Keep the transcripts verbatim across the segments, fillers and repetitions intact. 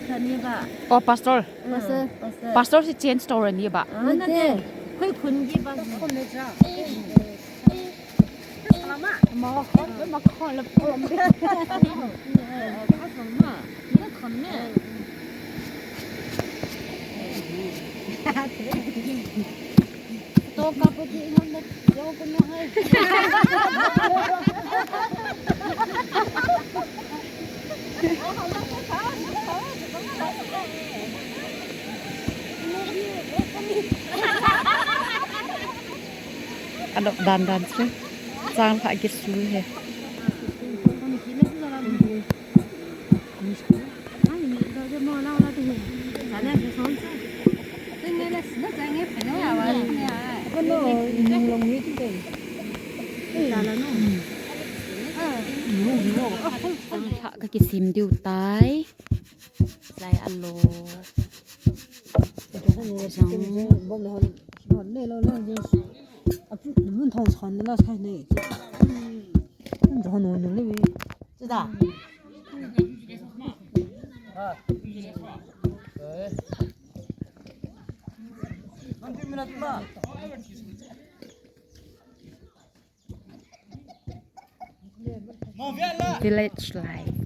Ani ba. Oh, pastor. Pastor, pastor. Pastor si change to ani ba. Ah, nate. Khoi khun ki ba. Adop dan dan chu. Chang pha kisu he. Chang pha ka kisim diu tai. Lai alo. Chang. Village life.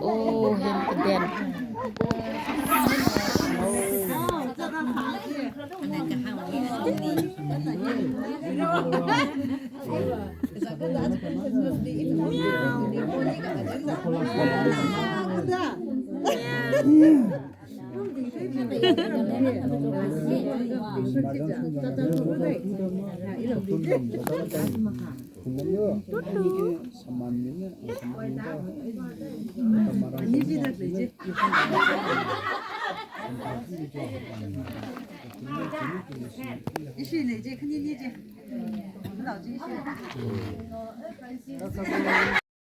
Oh, hem ka den.